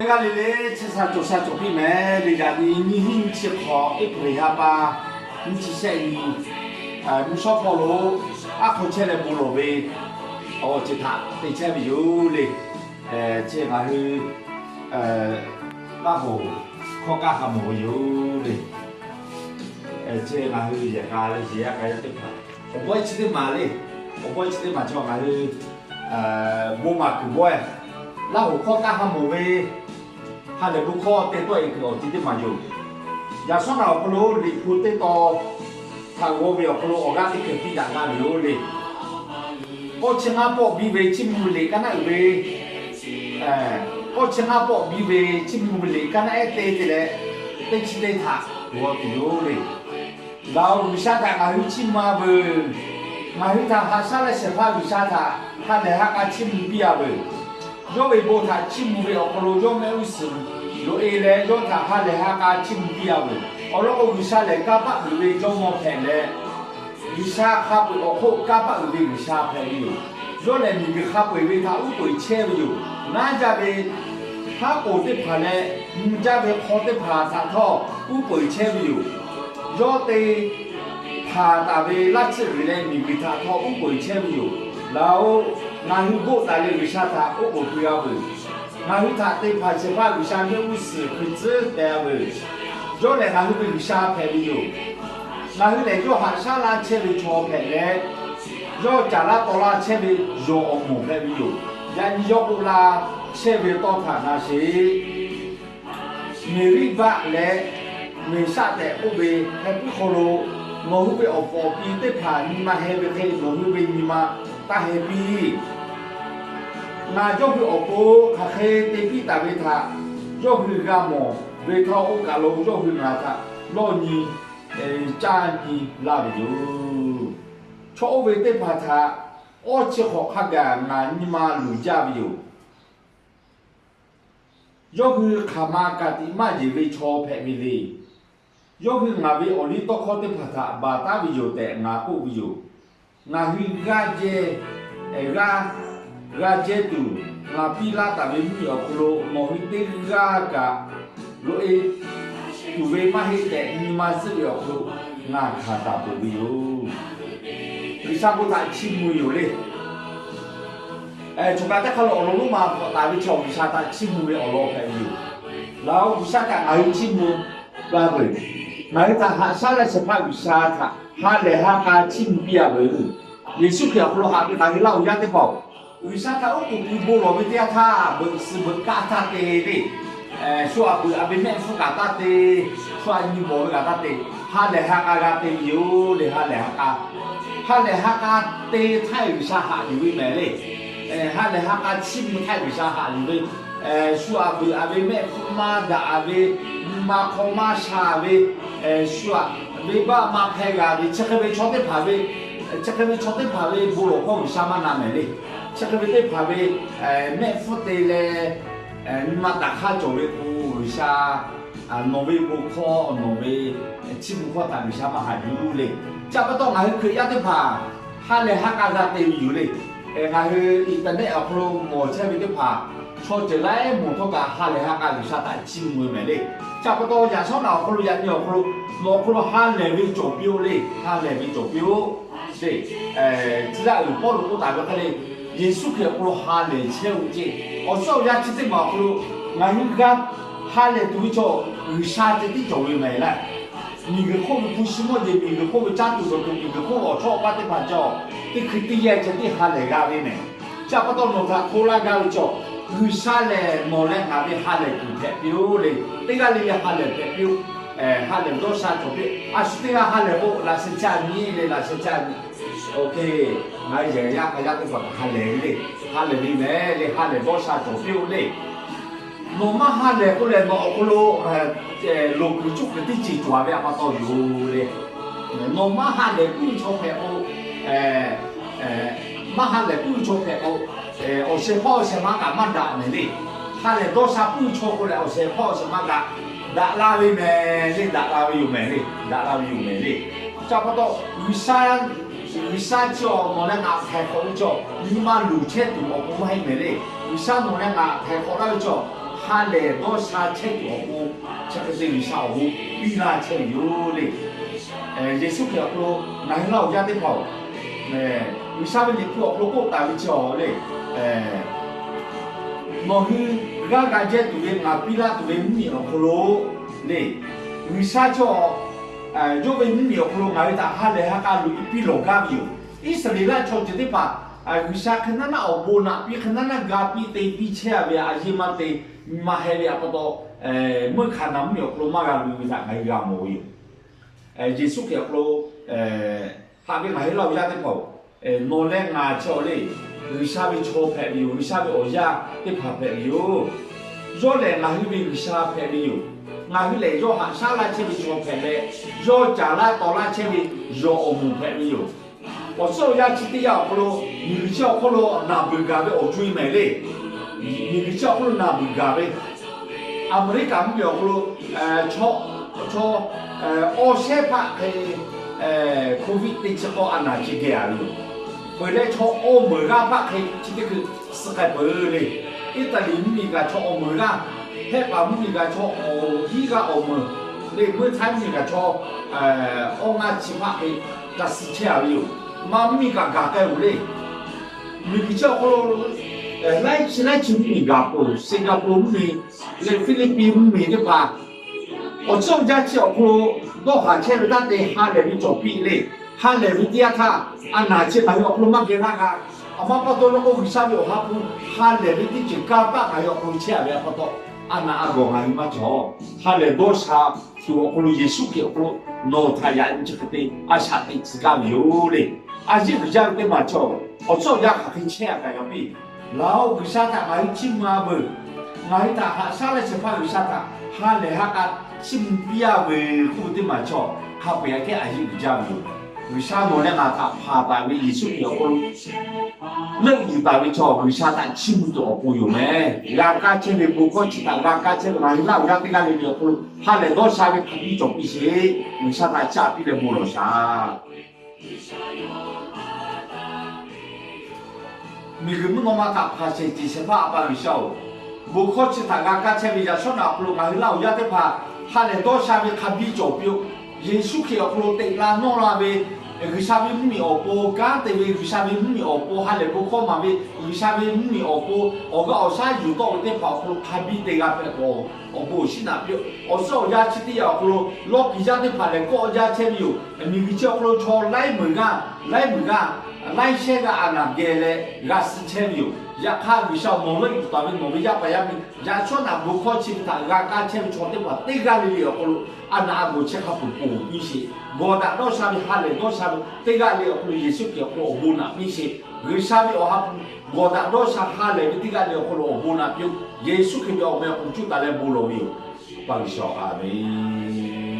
Teˇ g'aˇ le le, chi sha cawˬ sha cawˬ piˇ mehˍ le. Yaꞈ nyi nyiˇ hinˉ nyiˇ chi hk'awꞈ April ha pa nyiˇ chi shehˆ nyi, mvuhˇ shawˉ hpawˇ lo aˉ hk'aw chehˇ leh bon lawˬ ve awˬ ceuˬ htaꞈ te chehˇ ve yoˬ le. Chi ngaˬ hui Laˇ hoˍ hkawˇ kaˇ ha mawˬ ve yoˬ le. Chi ngaˬ hui yehˬ k'a le, yehˬ yaˇ k'a yaˇ teˇ hpaˍ awˬ bawehˇ chi teˇ maˬ le. Awˬ bawehˇ chi teˇ maˬ chaw ngaˬ hui bon maˍ kuiˬ bawehˇ, Laˇ hoˍ hkawˇ kaˇ ha mawˬ ve ha lehˬ bon hkawˇ te tawˆ e kuiˬ awˬ ti teˇ maˬ yoˬ. Yaꞈ shawˉ naꞈ awˬ hk'aw lo Liꞈ hpu teˇ tawn htaꞈ g'aw ve awˬ hk'aw lo awˬ g'aˇ teˇ hkeh piˇ daꞈ gaˇ ve yoˬ le. K'awˇ chi ngaˇ pawˆ biˇ ve Chiˇ mvuh ve liꞈ kaˇ naˉ uiˍ ve, k'awˇ chi ngaˇ pawˆ biˇ ve Chiˇ mvuh ve liꞈ kaˇ naˉ ehˉ te te leh, teˇ chi teˇ htaꞈ g'aw tuˬ yoˬ le. Laˬ oˬ, G'uiˬsha htaꞈ ngaˬ hui chiˇ mvuh-a veuˬ. Ngaˬ hui htaꞈ haꞈ shaˉ leh shehˍ hpaˇ G'uiˬsha htaꞈ ha lehˬ ha k'a chiˇ mvuh piˇ-a veuˬ. Yawˇ ve bon htaꞈ chiˇ mvuh ve awˬ hk'aw lo yawˇ mehˆ g'uˇ suhˍ loꞈ-e leh yawˇ htaꞈ ha lehˬ ha k'a chiˇ mvuh piˇ-a veuˬ. Awˬ lawn k'o, G'uiˬsha lehˬ kanˇ paˆ uiˍ ve Jawˇmawˇ hpehꞈ leh, G'uiˬsha hk'a peu-eˬ awˬ hk'oˆ kanˇ paˆ uiˍ ve G'uiˬsha hpehꞈ ve yoˬ. Yawˇ lehˬ miˬguiˬ hk'a peu-eˬ ve htaꞈ uˉ peunˍ chehˇ ve yoˬ. Naˉ jaˇ ve haˉ k'oˍ teˇ hpaˍ leh mvuh jaˇ ve hk'aw teˇ hpaˍ htaꞈ htawˇ uˉ peunˍ chehˇ ve yoˬ. Yawˇ te hpanˍ taˍ ve laˇ tsuhˇ g'uiˬ leh miˬguiˬ htaꞈ htawˇ uˉ peunˍ chehˇ ve yoˬ. Laˬ oˬ, ngaˬ hui boˆ taˍ leh G'uiˬsha htaꞈ oˉ k'oˍ pui-a veuˬ. Ngaˬ hui htaꞈ te hpanˍ shehˍ hpaˇ G'uiˬsha mehˆ g'uˇ suhˍ hkui tcuhˉ teh-a veuˬ. Yawˇ lehˬ ngaˬ hui ve G'uiˬsha hpehꞈ ve yoˬ. Ngaˬ hui lehˬ yawˇ haꞈ shaˉ laˇ chehˇ ve chaw hpehꞈ leh, yawˇ caˍ laˇ taw laˇ chehˇ ve yawˬ awˬ moˍ hpehꞈ ve yoˬ. Yaꞈ nyi yawˇ k'oˆ laˇ chehˇ ve tawˇ htaꞈ na sheˍ. Meˍriˆbaˆ leh Meˍsaˆ tehꞈ k'oˆ ve heh puiˉ hk'aw lo, nawˬ hui ve awˬ puˍ awˬ pi teˇ hpaˍ nyi ma heh ve hk'e nawˬ hui ve nyi ma taˇ heh piˇ. Ngaˬ yawˇ hui awˬ pon hk'aˬ hk'e te piˇ taˍ ve htaꞈ yawˇ hui g'a mawˬ ve htawˇ, oˇ kaˬ lo yawˇ hui ngaˬ htaꞈ lawˇ nyi caˇ nyi laˇ ve yoˬ. Chaw oˇ ve teˇ hpaˍ htaꞈ awˇ chi hk'awꞈ hk'a gaˬ ngaˬ nyi ma luˬ jaˇ ve yoˬ. Yawˇ hui hk'aˬ ma ka tiꞈ maˇ yeˬ ve chaw hpehꞈ ve le. Yawˇ hui ngaˬ ve awˬliˇtawˇhkawˇ teˇ hpaˍ htaꞈ baˬ taˉ ve yoˬ tehꞈ ngaˬ k'oˆ ve yoˬ. Ngaˬ hui g'aˇ jehˇ, g'aˇ, g'aˇ jehˇ tuˬ ngaˬ piˇ laˇ taˍ ve mvuhˇmiˬ awˬ hk'aw lo nawˬ hui teˇ g'aˇ kaꞈ loꞈ-e tuˬ ve maˇ heˆ tehꞈ nyi ma zuhˆ ve awˬ hk'aw lo ngaˬ hkanˍ taˍ peuˬ ve yoˬ. G'uiˬsha bon htaꞈ chiˇ mvuh yoˬ le. Choˬ kaꞈ teˇ hk'aˇ lo awˬ lawn lonˉ ma hpawꞈ taˍ ve chaw G'uiˬsha htaꞈ chiˇ mvuh ve awˬ lawn hpehꞈ ve yoˬ. Laˬ oˬ, G'uiˬsha kaꞈ ngaˬ hui chiˇ mvuh g'a veuˬ. Ngaˬ hui htaꞈ haꞈ shaˉ leh shehˍ hpaˇ G'uiˬsha htaꞈ ha lehˬ ha k'a chiˇ mvuh piˇ-a veuˬ. Yeˍsuˆ Hkriꞈ awˬ hk'aw lo haꞈ ve ngaˬ hui Laˇ huˍ yaˇ teˇ hpaˍ-oˬ, G'uiˬsha htaꞈ oˉ k'oˍ pui bon lawˬ ve teˇ yanˇ htaˇ, beuꞈ suhˍ beuꞈ kaˆ htaˇ te le, shu aꞈ beuꞈ aꞈ ve mehˆ hpfuhˇ kaꞈ taˇ te, shu aꞈ nyi bawˬ ve kaꞈ taˇ te, ha lehˬ ha k'a g'a te ve yoˬ le. Ha lehˬ ha k'a, ha lehˬ ha k'a te htaˇ G'uiˬsha haꞈ yuˬ ve mehˍ le. Ha lehˬ ha k'a chiˇ mvuh htaˇ G'uiˬsha haꞈ yuˬ ve, shu aꞈ beuꞈ aꞈ ve mehˆ hpfuhˇ maˇ daꞈ ve, nyi ma hk'aw maˇ sha ve, shu aꞈ venˇbaˆ maˇ hpehˇ g'a ve, chi hk'e ve chaw teˇ hpaˍ ve, chi hk'e ve chaw teˇ hpaˍ ve bon lawˬ hkawˇ G'uiˬsha maˇ na mehˍ le. Chi hk'e ve teˇ hpaˍ ve mehˆ hpfuhˇ te leh, nyi ma taꞈ hk'aˇ cawˬ ve k'o, G'uiˬsha nawˬ ve bon hkawˇ, nawˬ ve chiˇ mvuh hkawˇ htaꞈ G'uiˬsha maˇ haꞈ yuˬ le. Chi pa taw ngaˬ hui Hkriꞈ yaˇ teˇ hpaˍ ha lehˬ ha k'a g'a te ve yoˬ le. Ngaˬ hui internet awˬ hk'aw lo mawˬ chehˇ ve teˇ hpaˍ, chaw ceuˬ laiˉ mawˬ htawˇ kaꞈ ha lehˬ ha k'a G'uiˬsha htaꞈ chiˇ mvuh ve mehˍ le. Chi pa taw yaꞈ shawˉ naꞈ awˬ hk'aw lo yaꞈ nyi awˬ hk'aw lo, nawˬ awˬ hk'aw lo ha lehˬ ve cawˬ piˇ-oˆ le. Ha lehˬ ve cawˬ piˇ-oˆ le. Tcuh yaˇ uiˍ Pawˇluꞈ k'oˆ taˍ ve hk'e le, Yeˍsuˆ Hkriꞈ awˬ hk'aw lo ha lehˬ chehˇ-oˆ ceˇ. Awˬ suhˉ awˬ yanˇ chi teˇ maˬ awˬ hk'aw lo ngaˬ hui g'a ha lehˬ tuˬ ve chaw G'uiˬsha ceh tiˉ cawˬ ve mehˍ laˇ. Miˬguiˬ hk'oˆ ve hpu shi mawˇ jeˬ, miˬguiˬ hk'oˆ ve caˇ tuˬ dawˬ tuˬ, miˬguiˬ hk'oˆ ve awˬ chawˇ awˬ paˇ teˇ hpaˍ cawˬ, teˇ hkui teˇ yehˇ ceh tiˉ ha lehˬ g'a ve mehˍ. Chi pa taw nawˬ htaꞈ hto laˇ gaˇ ve chaw, G'uiˬsha lehˬ nawˬ leh ngaˬ ve ha lehˬ tuˬ hpehꞈ piˇ-oˆ le. Teˇ g'aˇ le le ha lehˬ hpehꞈ piˇ-oˆ. Ha lehˬ dawˇ sha cawˬ piˇ-oˆ. A shu teˇ g'aˇ ha lehˬ k'o, laꞈ sheh caˇ nyi le, laꞈ sheh caˇ nyi. Oˇ hk'e, ngaˬ hui yehˬ yaˇ k'a yaˇ teˇ hpaˍ ha lehˬ ve le. Ha lehˬ ve mehˍ le, ha lehˬ dawˇ sha cawˬ piˇ-oˆ le. Nawˬ maˇ ha lehˬ k'oˆ leh nawˬ awˬ hk'aw lo loˍ kuiˬ cuˇ kuiˬ teˇ ceuˬ cawˬ ve a pa taw yoˬ le. Nawˬ maˇ ha lehˬ puiˉ ve chaw hpehꞈ k'o, maˇ ha lehˬ puiˉ ve chaw hpehꞈ k'o, awˬ shehˍ hpawˇ awˬ shehˍ ma kaꞈ maˇ daꞈ mehˍ le. Ha lehˬ dawˇ sha puiˉ ve chaw k'o lehˬ, awˬ shehˍ hpawˇ awˬ shehˍ ma kaꞈ daꞈ la ve mehˍ le, daꞈ la ve yoˬ mehˍ le, daꞈ la ve yoˬ mehˍ le. Chi pa taw G'uiˬsha, G'uiˬsha chi awˬ nawˬ leh ngaˬ htaiˍ hk'awꞈ ve chaw, nyi ma luˬ chehˇ tuˬ awˬ pon maˇ heˆ mehˍ le. G'uiˬsha nawˬ leh ngaˬ htaiˍ hk'awꞈ laˇ ve chaw, ha lehˬ dawˇ sha chehˇ tuˬ awˬ pon, chi hk'e te G'uiˬsha awˬ bon piˇ laˇ chehˇ ve yoˬ le. Yeˍsuˆ Hkriꞈ awˬ hk'aw lo ngaˬ hui laˇ awˬ yaˇ teˇ hpaˍ-oˬ, G'uiˬsha ve Liꞈ hpu awˬ hk'aw lo k'oˆ taˍ ve chi le, nawˬ hui g'aˇ g'a jehˇ tuˬ ve ngaˬ piˇ laˇ tuˬ ve mvuhˇmiˬ awˬ hk'aw lo le, G'uiˬsha chaw yawˇ ve mvuhˇmiˬ awˬ hk'aw lo ngaˬ hui htaꞈ ha lehˬ ha k'a loꞈ e piˇ lawˬ gaˇ ve yoˬ. Iˉsaˍreˍlaˆ chaw ceuˬ teˇ hpaˍ G'uiˬsha hk'e naˉ naˉ awˬ bon naꞈ piˇ, hk'e naˉ naˉ ga piˇ te piˇ chehˇ ve a yeˇ maˇ te, maˇ heˆ ve a pa taw, meuˇ Hkaˍnanˍ mvuhˇmiˬ awˬ hk'aw lo maˇ g'a loꞈ e ve htaꞈ ngaˬ hui g'a mawˬ ve yoˬ. Yeˍsuˆ Hkriꞈ awˬ hk'aw lo haꞈ ve ngaˬ hui laˇ awˬ yaˇ teˇ hpaˍ-oˬ, nawˬ leh ngaˬ chaw le, G'uiˬsha ve chaw hpehꞈ ve yoˬ. G'uiˬsha ve awˬ yaˇ teˇ hpaˍ hpehꞈ ve yoˬ. Yawˇ lehˬ ngaˬ hui ve G'uiˬsha hpehꞈ ve yoˬ. Ngaˬ hui lehˬ yawˇ haꞈ shaˉ laˇ chehˇ ve chaw hpehꞈ leh, yawˇ caˍ laˇ taw laˇ chehˇ ve yawˬ awˬ moˍ hpehꞈ ve yoˬ. Awˬ suhˉ awˬ yanˇ chi teˇ yanˇ awˬ hk'aw lo, miˬguiˬ chi awˬ hk'aw lo naˬ beuˬ gaˬ ve awˬ co-e mehˍ le. Miˬguiˬ chi awˬ hk'aw lo naˬ beuˬ gaˬ ve, Aˍmeˍriˆkaˍ mvuhˇmiˬ awˬ hk'aw lo chaw, chaw awˇ shehˉ hpaˆ hk'e Covid teˇ chi k'awˇ a naˬ chi geh a ve yoˬ. Peuˬ leh chaw awˇ meuˍ g'aˇ hpaˆ hk'e chi teˇ hkui suh k'ai peuˬ le. Iˉtaˍliˍ mvuhˇmiˬ kaꞈ chaw awˬ meuˍ g'aˇ, Hehˆ paˍ mvuhˇmiˬ kaꞈ chaw awˬ hiˉ g'aˇ awˬ meuˍ le, Mvuhˇ htaˇ mvuhˇmiˬ kaꞈ chaw awˇ ngaˇ chi hpaˆ hk'e g'a suh chehˇ a ve yoˬ. Maˇ mvuhˇmiˬ kaꞈ gaˬ k'ai-oˬ le. Miˬguiˬ chi awˬ hk'aw lo laiˉ chi laiˉ chi mvuhˇmiˬ gaˬ peuˬ, Singapore mvuhˇmiˬ leh Philippines mvuhˇmiˬ teˇ hpaˍ, awˬ tcuhˉ awˬ jaˇ chi awˬ hk'aw lo dawˇ haˍ chehˇ ve taˇ te ha lehˬ ve cawˬ piˇ le. Ha lehˬ ve teˇ yanˇ htaˇ, a naˬ chi ngaˬ hui awˬ hk'aw lo maˇ geh laˇ g'a. Aˬ ma pa taw le k'o, G'uiˬsha ve awˬ ha hpu ha lehˬ ve teˇ ceuˬ kanˇ paˆ ngaˬ hui awˬ hk'aw lo chehˇ a ve a pa taw, a naˬ a gawˬ ngaˬ hui maˇ cawˬ. Ha lehˬ dawˇ sha tuˬ awˬ hk'aw lo Yeˍsuˆ Hkriꞈ awˬ hk'aw lo nawˬ htaꞈ yaꞈ nyi chi hk'e te a shaꞈ teꞈ tcuh gaˇ ve yoˬ le. A yeˇ uiˍ jaˇ ve teˇ maˬ chaw, awˬ tcuhˉ awˬ jaˇ hk'aˬ hk'e chehˇ a kaꞈ yaꞈ piˇ. Laˬ-oˬ, G'uiˬsha htaꞈ ngaˬ hui chiˇ mvuh a veuˬ. Ngaˬ hui htaꞈ haꞈ shaˉ leh shehˍ hpaˇ G'uiˬsha htaꞈ ha lehˬ ha k'a chiˇ mvuh piˇ a veuˬ k'oˆ ve teˇ maˬ chaw, hk'a peu-eˬ aꞈ kehˉ a yeˇ uiˍ jaˇ ve yoˬ. G'uiˬsha nawˬ leh ngaˬ htaꞈ hpanˍ taˍ ve Yeˍsuˆ Hkriꞈ awˬ hk'aw lo leuˆ yuˬ taˍ ve chaw, G'uiˬsha htaꞈ chiˇ mvuh tuˬ awˬ pon yoˬ mehˍ. G'a kaˇ chehˇ ve bon hkawˇ chi htaꞈ g'a kaˇ chehˇ ve ngaˬ hui laˇ awˬ yaˇ teˇ g'aˇ le le awˬ hk'aw lo ha lehˬ dawˇ sha ve hk'a biˇ cawˬ piˇ sheˍ. G'uiˬsha htaꞈ caˇ piˇ leh bon lawˬ shaˍ. Miˬguiˬ mvuhˇ naw ma htaꞈ hpanˍ shehˍ ceˬ shehˍ hpaˇ A pa G'uiˬsha-oˬ, bon hkawˇ chi htaꞈ g'a kaˇ chehˇ ve yaꞈ shawˉ naꞈ awˬ hk'aw lo ngaˬ hui laˇ awˬ yaˇ teˇ hpaˍ ha lehˬ dawˇ sha ve hk'a biˇ cawˬ piˇ-oˆ. Yeˍsuˆ Hkriꞈ awˬ hk'aw lo teꞈ la nawˇ la ve G'uiˬsha ve mvuhˇmiˬ awˬ pon, kanˉ te ve G'uiˬsha ve mvuhˇmiˬ awˬ pon, ha lehˬ bon hkawˇ maˍ ve G'uiˬsha ve mvuhˇmiˬ awˬ pon, awˬ g'aˇ awˬ shaˉ yuˬ tawˆ ve teˇ hpaˍ awˬ hk'aw lo hk'a biˇ te g'a hpehꞈ k'o, awˬ bon awˬ shinˉ naꞈ piˇ-oˆ. Awˬ suhˉ awˬ yaˇ chi teˇ yanˇ awˬ hk'aw lo lawˇ kiˍ yaˇ teˇ hpaˍ lehˬ kawˆ jaˇ chehˇ ve yoˬ. Miˬguiˬ chi awˬ hk'aw lo chaw laiˉ meunˍ g'aˇ, laiˉ meunˍ g'aˇ, laiˉ shehˇ g'aˇ a naˬ geh leh g'a suh chehˇ ve yoˬ. Yaꞈ hk'aˇ, G'uiˬsha nawˬ leuˆ yuˬ taˍ ve nawˬ ve yaˇ paˍ yaˇ miˇ yaꞈ shawˉ naꞈ bon hkawˇ chi ve htaꞈ g'a kaˇ chehˇ ve chaw teˇ hpaˍ teˇ g'aˇ le le awˬ hk'aw lo a naˬ a gawˬ chehˇ hk'a peuˬ ponˬ piˇ sheˍ. Gawˬ daꞈ dawˇ sha ve ha lehˬ dawˇ sha ve teˇ g'aˇ le awˬ hk'aw lo Yeˍsuˆ Hkriꞈ awˬ hk'aw lo awˬ bon naꞈ piˇ sheˍ. G'uiˬsha ve awˬ ha hpu gawˬ daꞈ dawˇ sha ha lehˬ ve teˇ g'aˇ le awˬ hk'aw lo awˬ bon naꞈ piˇ-oˆ. Yeˍsuˆ Hkriꞈ ve awˬ meh awˬ hk'aw lo cuˇ taˍ leh bon lawˬ ve yoˬ. Pa G'uiˬsha-oˬ, a menˍ.